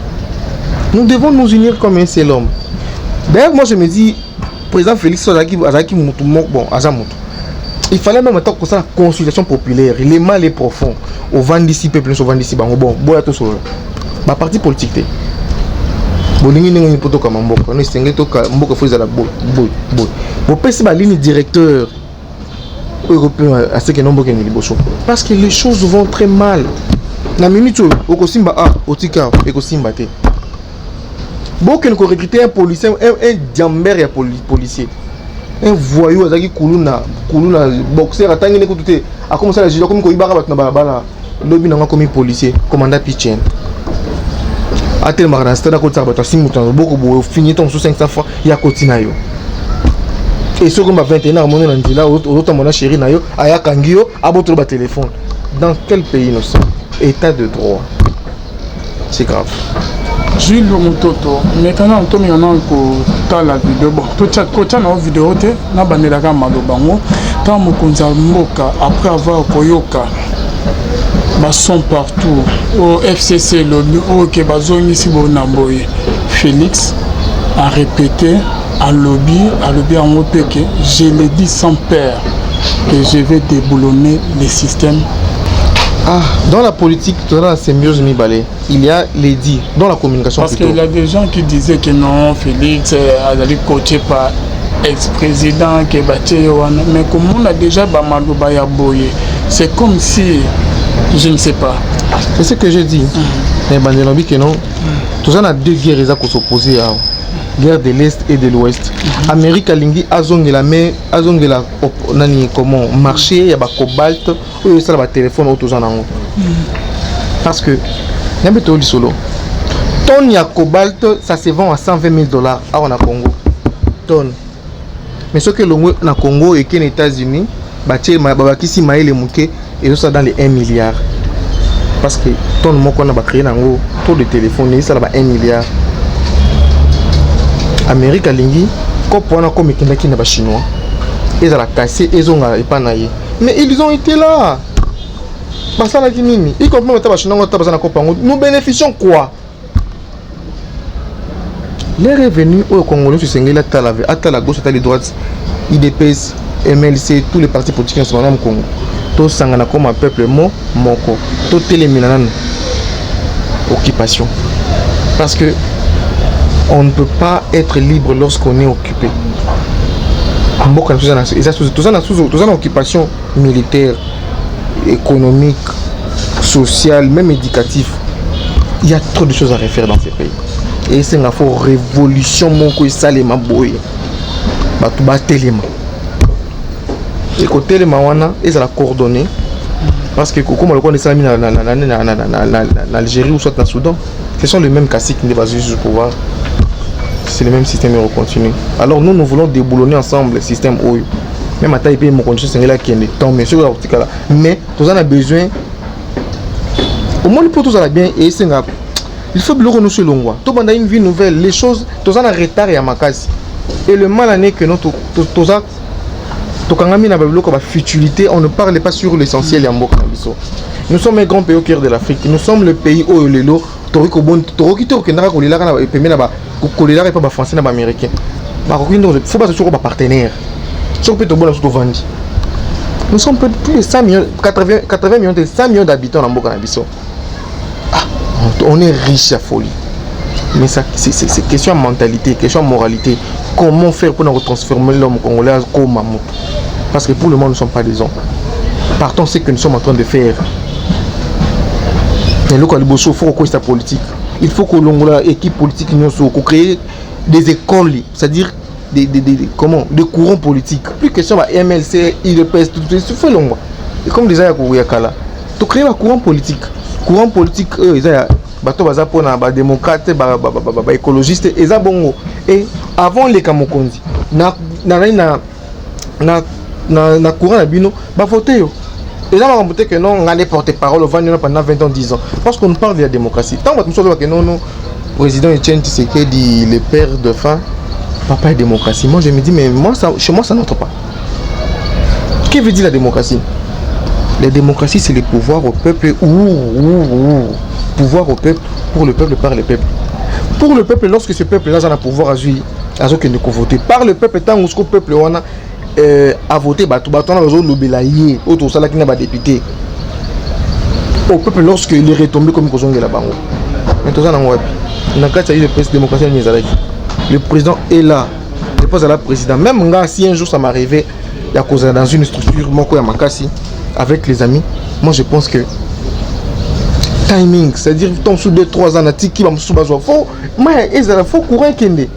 Nous devons nous unir comme un seul homme. D'ailleurs, moi je me dis, président Félix azalaki motu moko bon, aza motu, il fallait même ata kosala consultation populaire. Le mal est profond. Ovandisi peuple nyonso, ovandisi bango, bon, boya tosolola, baparti politique te, bolingi ndenge nini mpo tokama mboka? No, esengeli toka mboka, fo ezala boye boye boye. Bopesi baligne directeur oyo ekopema aseke no mboka ende liboso, parce que les choses vont très mal. Na minute oyo okosimba a otika ekosimba te. Bokende korecruter un policier, un diambert ya policier, un voyou azalaki kuluna, boxer, atangi nde kutu te, akomi osala juge, akomi koyibaka bato na balabala. Lobi nango akomi policier, commandant Pichen, atelemaka na stade, akotisaka bato, asimbi moto na loboko boye, ofini ntongo mosusu 500 francs ya koti na yo. E soki ba 21 amoni na nzela ozotambola na chéri na yo, ayakangi yo, abotolo batelefone. Dans quel pays nous sommes? État de droit, c'est grave. Jules Mototo, mekana tominga na kotala video. Bon, kotia na video te, nabandelaka maloba ngo. Ntango mokonzi ya mboka, après avoir koyoka bason partout oyo FCC elobi, oyo ke bazongisi boye na boye, Félix a répété, alobi yango mpe ke je le dis sans peur que je vais déboulonner le système. Ah, dans la politique, dans la symbiose mibale, il y a les dits, dans la communication. Parce plutôt. Qu'il y a des gens qui disaient que non, Félix azali coaché par ex-président ke batie ye wana. Mais komona déjà bamaloba ya boye, c'est comme si, je ne sais pas. C'est ce que je dis. Mais bandelobi que non, tout ça, a deux guerres eza s'opposer awa. Guerre de l'Est et de l'Ouest. Amérique alingi azongela, mais azongela nani, comment, marché ya ba cobalt oyo esala ba téléphone oyo toza nango. Parce que nyambe to lisolo, tonne ya cobalt, ça se vend à 120 000 $ awa na Congo, tonne. Mais soki elongwe na Congo, eke na États-Unis, batie babakisi mayele moke, ezosala dans les 1 milliard, parce que tonne moko wana bacréé nango trop de téléphone, ezosala ba 1 milliard. Amérique alingi kopo wana, comme ekendaki na bachinois, ezala kase, ezonga epa na ye. Mais ils ont été là, basalaki nini? Y compris ata bachinois ngo, ata baza na kopo yango, nous bénéficions quoi? Les revenus oyo Congolais nyonso esengeli atala gauche, atali droite, UDPS, MLC, tous les partis politiques nyonso bana Congo, tosangana comme peuple moko, totelemela nanu occupation, parce que on ne peut pas être libre lorsqu'on est occupé. Mboka na biso eza toza na occupation militaire, économique, sociale, même éducatif. Il y a trop de choses à refaire dans ces pays. Et esenga fo révolution moko esalema boye, bato batelema, ekotelema wana ezala coordonné, parce que kokoma lokola esalami na Algérie ou soit na Soudan, ce sont les mêmes classiques nde bazwi sur pouvoir, c'est le même système et continue. Alors nous, nous voulons déboulonner ensemble le système oyo. Même ata epe mokonzi esengeli akende, tant mais soki akotikala, mais toza na besoin omoni mpo tozala bien. Esenga il faut biloko nyonso elongwa, tobanda une vie nouvelle. Les choses, toza na retard ya makasi. Et le mal en est que no toza tokangami na babiloko ya bafutilité, on ne parle pas sur l'essentiel ya mboka na biso. Nous sommes un grand pays au cœur de l'Afrique. Nous sommes le pays oyo lelo tokoki te kokendaka kolelaka na pembeni na kolelaka epa bafrançais na baaméricain. Bakoki nde fo baza soko bapartenaire, soki mpe tobona biso tovandi. Nous sommes plus de 100 millions, 80, 80 millions de 100 millions d'habitants na mboka na biso. Ah, on est riche à folie. Mais ça, c'est question ya mentalité, question ya moralité. Comment faire pour transformer l'homme congolais comme moto? Parce que pour le moment, nous ne sommes pas des hommes. Partons ce que nous sommes en train de faire. Eloko ya liboso, faut kokwesa politique. Il faut kolongola équipe politique nyonso, kocréer des écoles, c'est-à-dire des, comment, des courants politiques. Plus question ba MLC, UDPS, tout tout faut longwa. Et comme déjà ya ya kala, tocréer ba courant politique. Courant politique oyo eza ya bato baza mpona badémocrate, baécologiste, eza bongo. Et avant leka mokonzi na na nani na courant na bino, bavote yo. Eza makambo te ke non, nga nde porte parole, ovandi wana pendant 20 ans, 10 ans. Parce qu'on parle de la démocratie, ntango bato mosusu olobake nono, président Etienne Tshisekedi, le père de fin, papa ya démocratie, moi je me dis, mais moi ça, chez moi ça n'entre pas. Que veut dire la démocratie? La démocratie, c'est le pouvoir au peuple ou pouvoir au peuple, pour le peuple, par le peuple, pour le peuple. Lorsque ce peuple là aza na pouvoir, azwi, azokende kovote par le peuple. Ntango siko peuple wana avote bato, bato wana bazolobela ye oyo tosalaki na badéputé au peuple, lorsque les retombées komi kozongela bango. Mais toza nango wapi na kati ya UDPS? Démocratie nini ezalaki? Le président est là, le poste azala président. Même nga, si un jour ça m'arrivait ya kozala dans une structure moko ya makasi avec les amis, moi je pense que timing, c'est-à-dire ntango mosusu 2 3 ans natiki, bamosusu bazwa, faut ma ezala, faut courant ekende.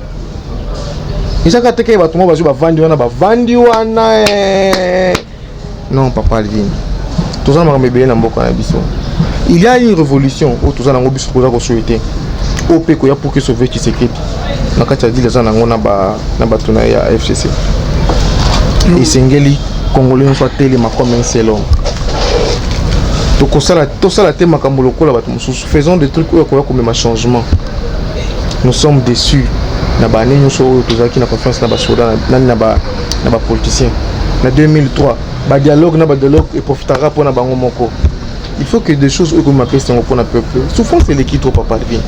Ezaka te ke bato moko bazwi, bavandi wana, bavandi wana. Non, papa Alvin, toza na makambo ebele na mboka na biso. Il y a une révolution oyo toza nango, biso toza kosouhaiter, oyo mpe koya pour que sauver Tshisekedi na kati ya deal aza nango na bato na ya FCC. Esengeli Congolais nyonso atelema comme un seul homme. Tokosala, tosala te makambo lokola bato mosusu. Faisons des trucs oyo koya komema changement. Nous sommes déçus na baannée nyonso oyo tozalaki na confiance na basoda nani, na bapoliticien. Na 2003, badialogue na badialogue eprofitaka mpona bango moko. Il faut que des choses oyo komema pesi yango mpona peuple. Souffrance eleki trop, papa Alvin.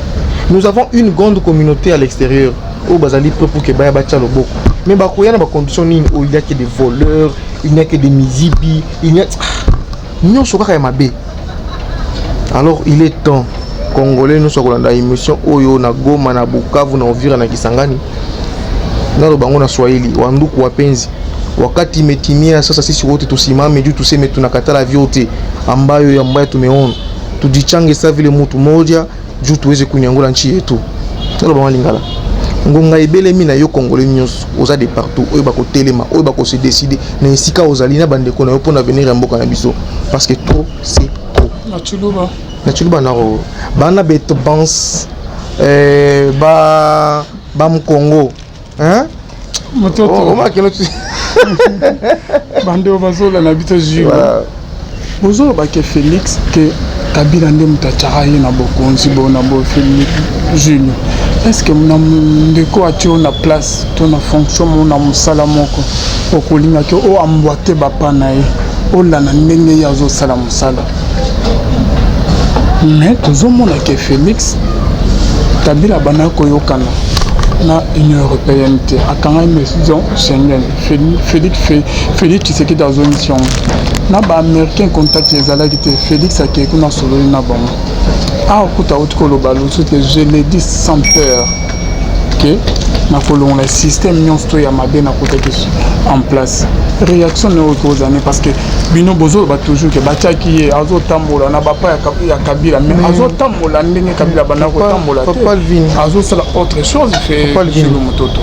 Nous avons une grande communauté à l'extérieur oyo bazali prêt pour ke baya batia loboko, mais bakoya na bacondition nini oyo? Il y a que des voleurs, il n'y a que des miyibi, il n'y a nyonso kaka ya mabe. Alors il est temps, Congolais nyonso akolanda émission oyo, na Goma, na Bukavu, na Uvira, na Kisangani, naloba bango na Swahili: wandugu wapenzi, wakati imetimia sasa sisi wote tusimame juu, tuseme tunakatala vyote ambayo tumeona, tujichange sa vile mutu moja juu tuweze kunyangula nchi yetu. Naloba bango lingala: ngonga ebelemi na yo Congolais nyonso oza de partout, oyo bakotelema, oyo bakose décider na esika ozali na bandeko na yo mpona avenir ya mboka na biso, parce que trop, c'est trop. Na Tshiluba? Na Tshiluba nako bana beto bans ba bamukongo, hein? Mototo. Omakeno. Bandeko bazolanda biso, Jules, bozolobake Félix ke Kabila nde moto atiaka ye na bokonzi. Bo na bo Félix, Jules, est ce que na ndeko atie oyo na place to na fonction mo na mosala moko, okolingaki oyo emboîter bapa na ye, olanda ndenge ye azosala mosala? Mais tozomona ke Félix, Kabila bandaki koyokana na Union européenne te, akangaki maison Schengen. Félix Tshisekedi azongisi yango na baaméricain, contact ezalaki te. Félix akei kuna, asololi na bango. Awa kuta auti koloba losu te, je le dis sans peur ke nakolongola système nyonso to ya mabe nakotaki en place. Réaction na oyo ekozala, parce que bino bozoloba toujours ke batiaki ye, azotambola na bapa ya Kabila, mais azotambola ndenge Kabila banda kotambola te, azosala autre chose. Fe mototo.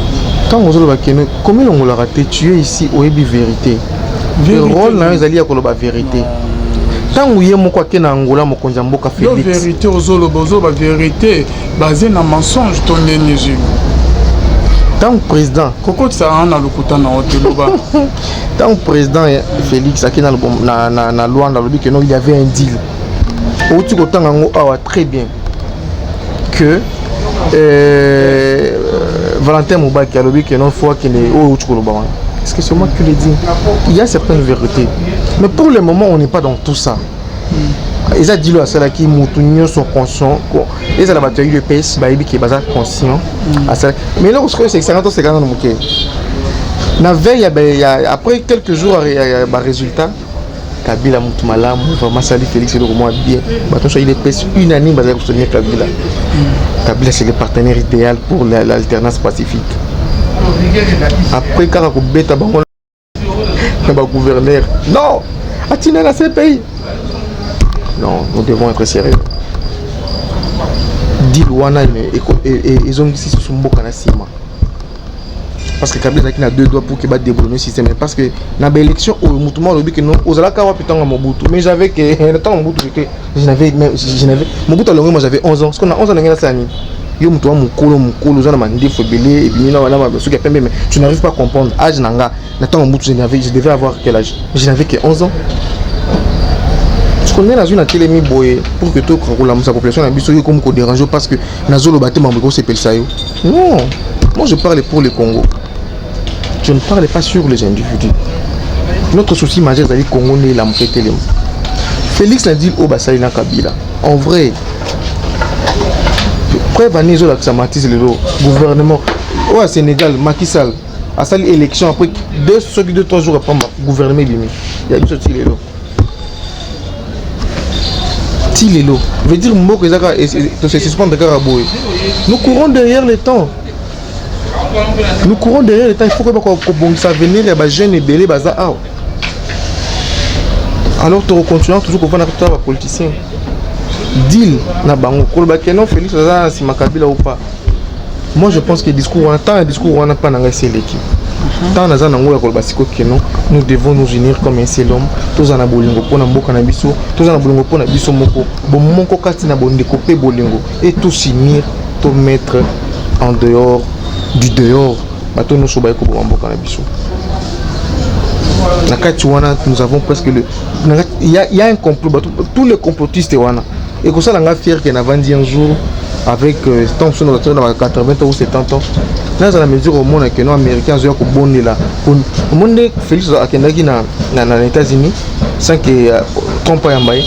Ntango ozoloba keno komi elongolaka te, tu es ici, oyebi vérité, rôle na yo ezali ya koloba vérité. Ntango ye moko ake na Angola, mokonzi ya mboka Félix, vérité ozoloba, ozoloba vérité basé na mensonge to ndeni, Jules? Ntango président Kokotisaka na lokuta na yo te, loba. Ntango président Félix ake na Luanda, alobi ke non, il y avait un deal. Outi kotanga yango awa très bien que Valentin Mobaki alobi ke non, faut akende oyo outi koloba wana. Est-ce que c'est moi qui le dis? Il y a certaines vérités, mais pour le moment on n'est pas dans tout ça. Eza deal asalaki, motu nyonso conscient, ezala bato ya UDPS, bayebi ke baza conscient asalaki. Mais eloko sikoyo esekisanga, toseka nano moke. Na veille ya, après quelques jours ya barésultat Kabila mutu malamu, vraiment sali Félix eloko mwa bien. Bato nyonso UDPS unanime bazali kosoutenir Kabila. Kabila, c'est le partenaire idéal pour l'alternance pacifique. Après kaka kobeta bango na bagouverneur, non, atina na CPI. Non, nous devons être sérieux. Deal wana ezongisi susu mboka na nsima, parce que Kabila azalaki na deux doigts pour que badéboulonner système, parce que na baélection oyo motu moko alobi ke non, ozalaka wapi ntango ya Mobutu? Mais j'avais que na ntango Mobutu que je n'avais même je n'avais Mobutu alongwe, moi j'avais 11 ans. Parce que na 11 ans ndenge nasala nini? Yo moto wa mokolo mokolo, oza na mandefu ebele ebimi na soki ya pembe, mais tu n'arrives pas à comprendre âge na nga. Na ntango Mobutu, je devais avoir quel âge? Je n'avais que 11 ans. Parce que ndenge nazwi na telemi boye pour que tokoka kolamusa population na biso, yo komi kodéranger parce que nazoloba te mambo ekosepelisa yo. Non, moi je parle pour le Congo, je ne parle pas sur les individus. Notre souci majeur ezali Congo nde elamuka, etelema. Félix na deal oyo basali na Kabila, en vrai, preuve ani ezolakisa matise lelo gouvernement oyo ya Sénégal, Macky Sall asali élection, après deux, soki 2, 3 jours après, gouvernement ebimi. Ya biso ti lelo, ti lelo, veut dire mboka eza kaka tose suspendre kaka boye. Nous courons derrière le temps, nous courons derrière le temps. Il faut koyeba kobongisa avenir ya bajeune ebele baza awa. Alors tokocontinue toujours kovanda kaka bapoliticien, deal na bango, koloba ke non, Félix aza na nsima Kabila ou pas. Moi je pense que discours wana, ntango ya discours wana mpa na ngai esi eleki. Ntango naza nango ya koloba sikoyo ke non, nous devons nous unir comme un seul homme, toza na bolingo mpona mboka na biso, toza na bolingo mpona biso moko, bomoko kati na bondeko mpe bolingo, et tous s'unir, to mettre en dehors du dehors bato nyonso baye koboma mboka na biso. Na kati wana, nous avons presque le il y a un complot, bato, tous les complotistes wana. Ekosala nga fier ke navandi un jour avec tant mosusu na 80 ans ou 70 ans, nazala mesure omona ke no américain azoya kobondela. Omoni nde Félix akendaki na États-Unis sans que Trump ayamba ye,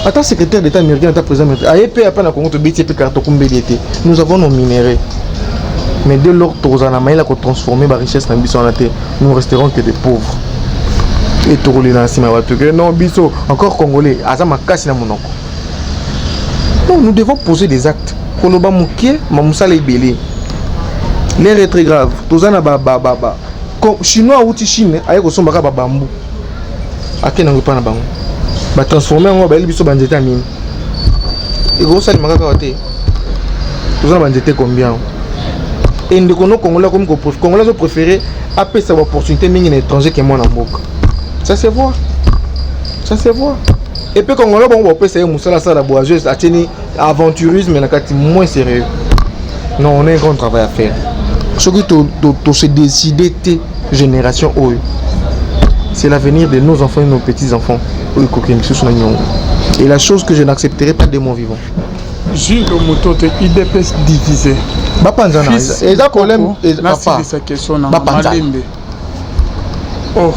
ata secrétaire d'état américain, ata président américain aye mpe apa na Congo. Tobeti ye mpe kaka, tokumbeli ye te. Nous avons nos minéraux, mais dès lors tokozala na mayele ya kotransformer barichesse na biso wana te, nous resterons que des pauvres et tokolela na nsima ya bato ke non, biso encore congolais aza makasi na monoko. Non, nous devons poser des actes. Koloba moke ma mosala ebele. L'air est très grave. Toza na ba ba ba ba chinois awuti Chine, aye kosombaka babambu, akende yango epa na bango, batransforme yango, bayeli biso banzete ya mini. Ekosalema kaka te. Toza na banzete combien? E ndeko no congolais akomi, congolais azopréféré apesa baopportunité mingi na étranger ke mwana mboka. Ça se voit, ça se voit. Et puis congolais bango bapesa ye mosala, asala boye, atieni aventurisme na kati, moins sérieux. Non, on a un grand travail à faire. Soki tose décider te, génération oyo, c'est l'avenir de nos enfants et nos petits enfants oyo ekokende lisusu na niongo. Et la chose que je n'accepterai pas de mon vivant. Jules Moto te, UDPS divisé. Bapanzana, eza problème. Nasilisa question na malembe. Oh,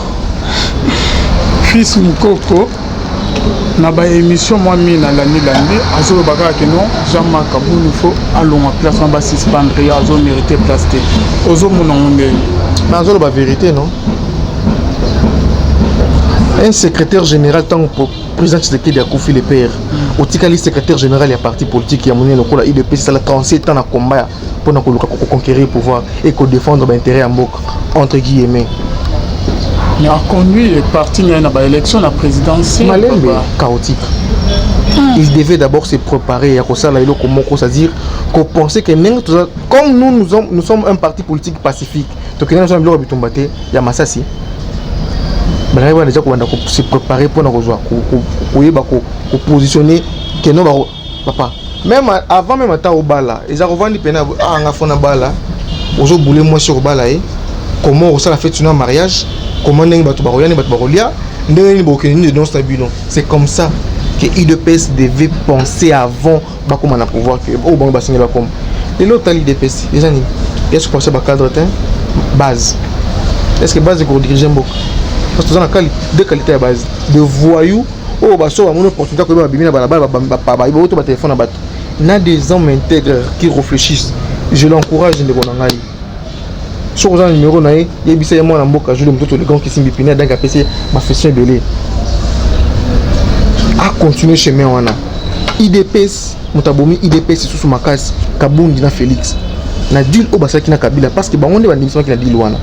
fils Mokoko, na baémission mwa mingi nalandi-landi, azoloba kaka ke non, Jean-Marc Kabund faut alongwa place wana, basuspendre ye, azomérite place te. Ozomona ngo ndenge? Mais azoloba vérité. Non, un secrétaire général, ntango président Tshisekedi akufi, le père, otikali secrétaire général ya parti politique ya monene lokola UDPS, esala 37 ans na combat mpona koluka koconquérir pouvoir et kodéfendre baintérêt ya mboka, entre guillemets. Mais aconduit parti na ye na baélection na présidentielle. Malembe, chaotique. Il devait d'abord se préparer ya kosala eloko moko, c'est-à-dire kopenser que ndenge toza, comme nous, nous sommes un parti politique pacifique, tokende na biso na biloko ya bitumba te, ya masasi. Bazalaki wana déjà kobanda se préparer mpona kozwa koyeba kopositionner keno bako papa. Même avant même ata obala, eza kovandi pene anga fona bala, ozobule mwasi, okobala ye comment, okosala fête na mariage comment, ndenge bato bakoya, ndenge bato bakolia, ndenge nini bokende nini de danse na bino. C'est comme ça que UDPS devait penser avant bakóma na pouvoir, ke oyo bango basengeli bakóma. Lelo otali UDPS eza nini? Est-ce que bacadre te, base, est ce que base ekodirige mboka? Parce que toza na deux qualité ya base de voyous oyo baso bamoni opportunité koyeba, babimi na balabala, baoto batelefone na bato, na des hommes intègres qui réfléchissent. Je l'encourage, ndeko na ngai. Soki oza na numéro na ye, yebisa ye: mwana mboka Jules Mototo, le grand Kisimbi Pine, adank apesi ye bafestion ebele. Acontinue chemin wana. UDPS, moto abomi UDPS lisusu makasi, Kabundi na Félix na deal oyo basalaki na Kabila, parce que bango nde bandimisamaki na deal wana.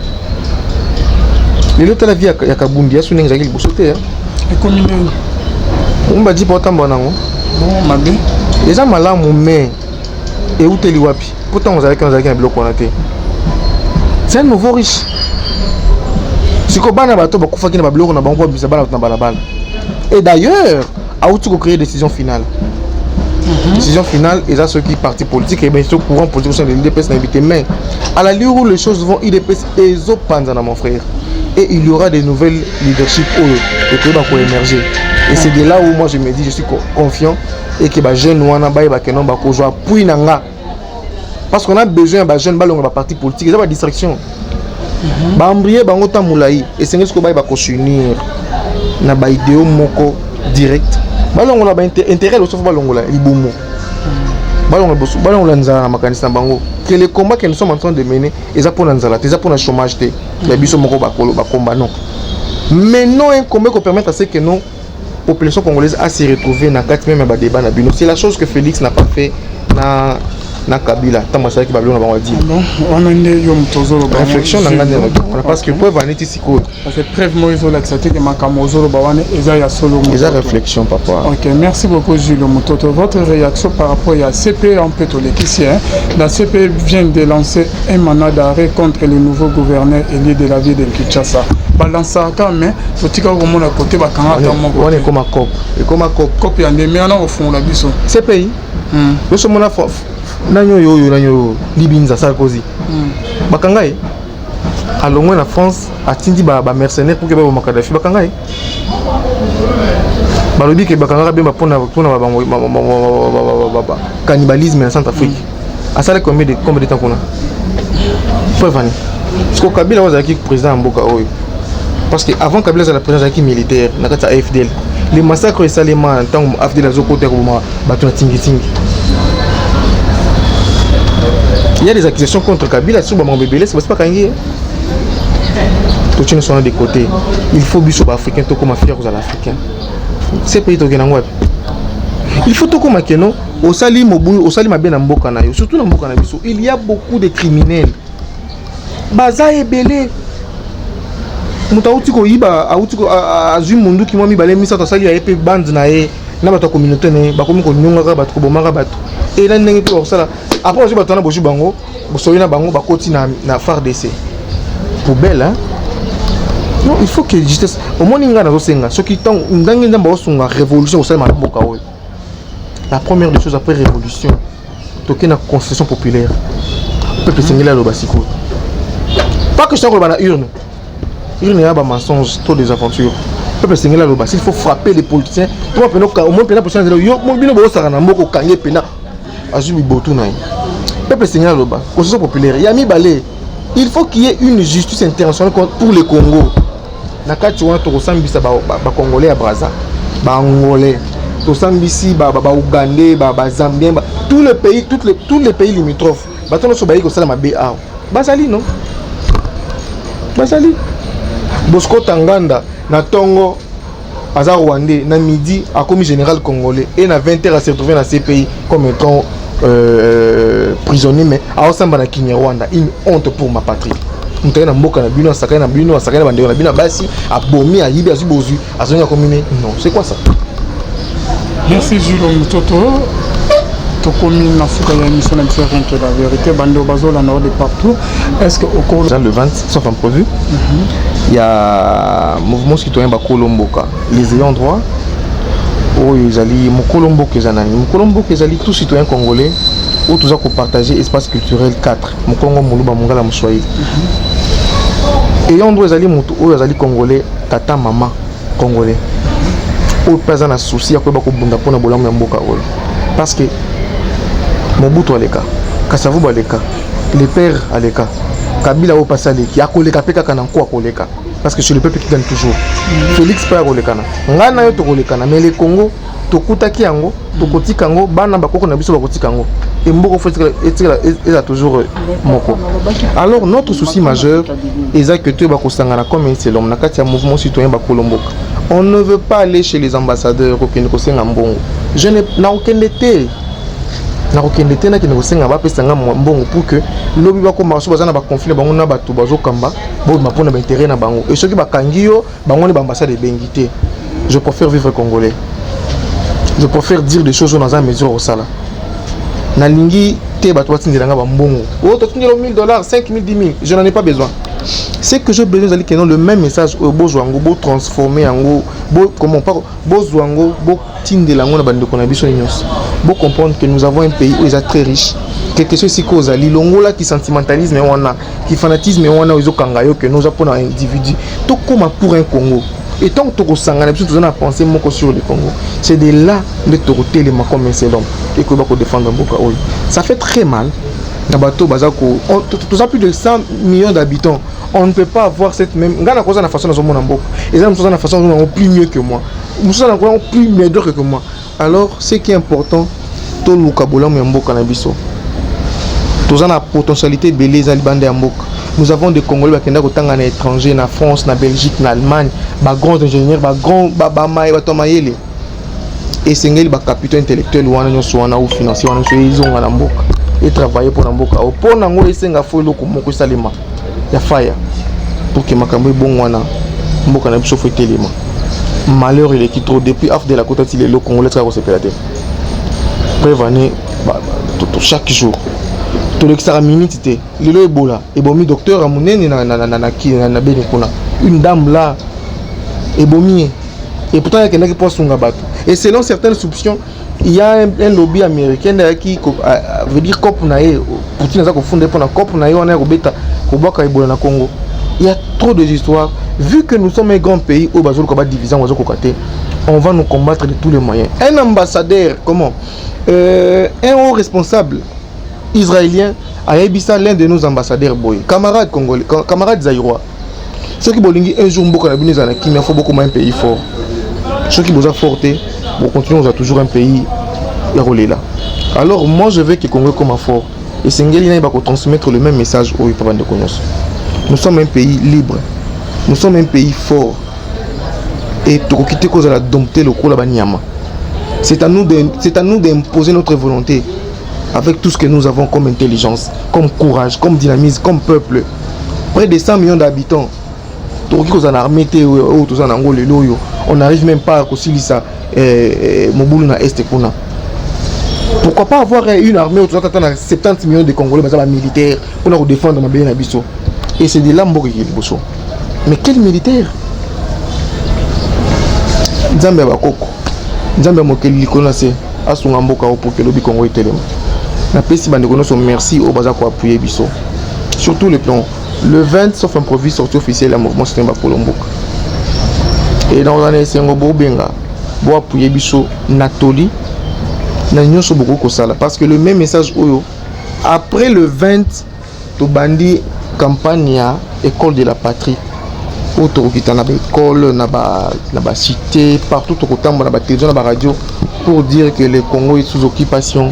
Lelo tala vie ya Kabundi, yaso ndenge ezalaki liboso te. Ekomi ndenge? Omi bajipa otambola nango. Bongo mabe? Eza malamu, mais euteli wapi? Mpo ntango ozalaki na biloko wana te. C'est un nouveau riche. Sikoyo bana bato bakufaki na babiloko na bango mpo babimisa bana bato na balabala. Et d'ailleurs auti kocréer décision finale. Décision finale eza soki parti politique ebe so courant politique au sein de l'UDPS na yebi te, mais à l'allure où les choses vont, UDPS ezopanzana, mon frère, et il y aura des nouvelles leadership oyo ekoyeba koémerger. Et c'est de là où moi je me dis, je suis confiant et que bajeune wana bayeba ke non, bakozwa appui na nga, parce qu'on a besoin ya bajeune balonga baparti politique, eza badistraction, baembrouiller bango ta molai. Esengeli sikoyo bayeba kos'unir na baidéaux moko direct, balongola baintérêt liboso, fo balongola libumu, balongola balongola nzala na makanisi na bango, que le combat que nous sommes en train de mener eza mpona nzala te, eza mpona chômage te ya biso moko bakolo bakomba. Non, mais non, un combat permettre à ce que non, population congolaise a se retrouver na kati même ya badébat na bino. C'est la chose que Félix n'a pas fait na Kabila ntango asalaki babiloko na bango adile. Bon, wana nde yo moto ozoloba. Réflexion na ngai nde wana, parce que preuve aneti sikoyo. Parce que preuve moko ezolakisa te ke makambo ozoloba wana eza ya solo. Eza réflexion, papa. Ok, merci beaucoup, Jules Mutoto. Votre réaction par rapport à CP en peut tolekisi, hein? La CP vient de lancer un mandat d'arrêt contre le nouveau gouverneur élu de la ville de Kinshasa. Balansaka, mais totika komona kote bakanga ata moko. Wana ekoma cop, ekoma cop. Cop ya ndenge wana kofungola biso. CPI biso mona nani oyo, nani oyo, Libinza Sarkozy, bakanga ye, alongwe na France, atindi bamercenaire pour ke baboma Kadafi, bakanga ye. Balobi ke bakangaka Bemba mpona cannibalisme na Centrafrique. Asali combien de temps kuna? Preuve ani siko Kabila oyo azalaki président ya mboka oyo, parce que avant Kabila azala président, azalaki militaire na kati ya AFDL. Le massacre esalema ntango AFDL azokota koboma bato na Tingitingi, il y a des accusations contre Kabila sur bamakambo ebele, basi bakangi ye. Totie nyonso wana de côté. Il faut biso baafricain tokóma fier kozala africain. Ce pays tokende yango wapi? Il faut tokóma keno osali mobulu, osali mabe na mboka na yo, surtout na mboka na biso il y a beaucoup de criminels, baza ebele. Moto auti koyiba, auti azwi munduki mwa mibale, misato, asali ya ye mpe bande na ye na bato ya communauté na ye, bakomi konyongaka bato, kobomaka bato. E na ndenge mpe bakosala après, bazwi bato wana, bozwi bango, bosoli na bango, bakoti na FARDC, poubelle, hein? Non, il faut que justice. Omoni, ngai nazosenga, soki ntango ndenge Nzambe aosunga, révolution kosalema na mboka oyo, la première des choses après révolution, toke na constitution populaire. Peuple esengeli aloba. Sikoyo pas question koloba na urne, urne ya bamensonge to des aventures. Peuple esengeli aloba. S'il faut frapper les politiciens, to pena omoni pena politicien nzela yo bino bosaka na mboka, okangi pena, azwi bibotu na ye. Peuple esengeli aloba. Constitution populaire ya mibale, il faut qu'il y ait une justice internationale pour le Congo. Na kati wana tokosambisa bacongolais ya Braza, baangolais, tosambisi baougandais, bazambien, tous les pays, tous les pays limitrophes. Bato nyonso bayi kosala mabe awa bazali, non, bazali. Bosco Tanganda, na ntongo aza rwandais, na midi akomi général congolais, et na 20 heures ase retrouvé na CPI comme étant prisonnier, mais aosamba na Kinyarwanda. Une honte pour ma patrie. Moto aye na mboka na bino, asakani na bino, asakani na bandeko na bino ya basi, abomi, ayibi, azwi bozwi, azongi, akomi ne. Non, c'est quoi ça? Merci, Jules Mutoto. Tokomi na suka ya émission na biso Rien que la vérité. Bandeko bazolanda de partout, est ce que okolo Le 20, sauf imprévu, il y a mouvement citoyen bakolo mboka, les ayants droit. Oyo ezali mokolo mboka, eza nani? Mokolo mboka ezali tout citoyen congolais oyo toza kopartage espace culturel 4: mokongo, moluba, mongala, moswahili. Ayant droit ezali moto oyo azali congolais, tata, mama congolais, oyo mpe aza na souci ya koyeba kobunda mpona bolamu ya mboka oyo, parce que Mobutu aleka, Kasavubu aleka, le père aleka, Kabila oyo mpasi aleki, akoleka mpe kaka na nko akoleka, parce que c'est le peuple qui gagne toujours. Félix mpe akolekana, ngai na yo tokolekana, mais le Congo tokutaki yango, tokotika yango, bana bakoko na biso bakotika yango, e mboka fo etikala eza toujours moko. Alors notre souci majeur eza que toyeba kosangana comme un seul homme na kati ya mouvement citoyen bakolo mboka. On ne veut pas aller chez les ambassadeurs kokende kosenga mbongo. Je ne nakokende te. Nakokende te nakende kosenga bapesa nga mbongo pour que lobi bakoma so baza na baconflit na bango na bato bazokamba bobima mpona baintérêt na bango. Et soki bakangi yo bango nde baambassade ebengi te. Je préfère vivre congolais. Je préfère dire des choses oyo naza mesure kosala. Nalingi te bato batindela nga bambongo. Oh, totindela 1000 dollars, 5000, 10 000. Je n'en ai pas besoin. Ce que j'ai besoin, ezali que non, le même message oyo bozwa yango, botransforme yango, bo comment pas, bozwa yango, botindela yango na bandeko na biso nyonso, bocomprendre que nous avons un pays oyo eza très riche. Quelque chose esika ozali, longolaki sentimentalisme wana, ki fanatisme wana oyo ezokanga yo ke noza mpona individu. Tokóma pour un Congo. Et tant que tokosangana biso, toza na pensée moko sur le Congo, c'est de là nde tokotelema comme un seul homme ekoyeba kodéfendre mboka oyo. Ça fait très mal na bato baza ko toza plus de 100 millions d'habitants, on ne peut pas avoir cette même. Ngai nakoza na façon nazomona mboka, eza mosusu aza na façon azomona yango plus mieux que moi, mosusu aza na yango plus médiocre que moi. Alors, ce qui est important, toluka bolamu ya mboka na biso. Toza na potentialité ebele eza libanda ya mboka. Nous avons des Congolais bakenda kotanga na étranger, na France, na Belgique, na Allemagne, bagrands ingénieurs, bagrands bato ya mayele. Esengeli bacapitaux intellectuel wana nyonso wana ou financier wana nyonso ezonga na mboka, etravaille mpo na mboka oyo. Mpo nango esenga fo eloko moko esalema ya faya pour que makambo ebongwana. Mboka na biso fo etelema. Malheur eleki trop depuis AFDL akota ti lelo. Congolais tika kosepela te. Preuve ane, chaque jour tolekisaka minute te. Lelo Ebola ebomi docteur ya monene na Beni kuna, une dame là, ebomi ye. Et pourtant akendaki mpo asunga bato. Et selon certaines soupçons, il y a un lobby américain ayaki, veut dire cope na ye, Poutine aza kofunda ye mpona cope na ye wana ya kobeta, kobwaka Ebola na Congo. Il y a trop de histoires. Vu que nous sommes un grand pays oyo bazoluka badiviser yango, bazokoka te. On va nous combattre de tous les moyens. Un ambassadeur, comment, un haut responsable israélien ayebisa l'un de nos ambassadeurs boye: "Camarade congolais, camarade zaïrois, soki bolingi un jour mboka na bino ezala na kimia, fo bokoma un pays fort. Soki boza fort te, bocontinue kozala toujours un pays ya kolela." Alors moi, je veux que Congo ekoma fort. Esengeli nayeba kotransmettre le même message oyo mpa bandeko nyonso. Nous sommes un pays libre, nous sommes un pays fort et tokoki te kozala dompté lokola banyama. C'est à nous d'imposer notre volonté avec tout ce que nous avons comme intelligence, comme courage, comme dynamisme, comme peuple. Près de 100 millions d'habitants, tokoki kozala na armée te oyo toza na yango lelo oyo. On n'arrive même pas kosilisa mobulu na Est kuna. Pourquoi pas avoir une armée oyo toza tata na 70 millions de Congolais baza bamilitaire mpona kodéfendre mabele na biso? Et c'est de là mboka ekeki liboso. Mais quel militaire? Nzambe ya bakoko, Nzambe ya mokeli likolo na se, asunga mboka oyo pour que lobi Kongo etelema. Napesi bandeko nyonso merci oyo baza koappuyer biso sur tous les plans. Le 20, sauf imprévu, sortie officielle ya mouvement citoyen bakolo mboka. E donc wana esengo bobenga, boappuyer biso na toli na nyonso bokoki kosala, parce que le même message oyo, après le 20, tobandi campagne ya école de la patrie oyo tokokita na baécole, na bacité, partout tokotambola, na batélévision, na baradio, pour dire que le Congo est sous occupation.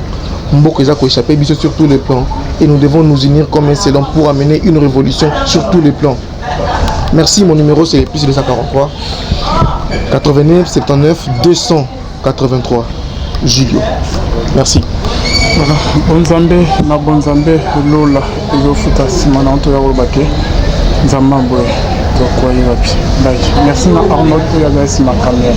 Mboka eza koéchapper biso sur tous les plans et nous devons nous unir comme un seul homme pour amener une révolution sur tous les plans. Merci. Mon numéro, c'est plus 243 89 79 283. Julio, merci. Voilà, bonzambe na bonzambe, lola ezofuta. Nsima na toya koloba ke Nzambe boye tokoyi wapi. Bye, merci na Arnold oyo azali nsima caméra.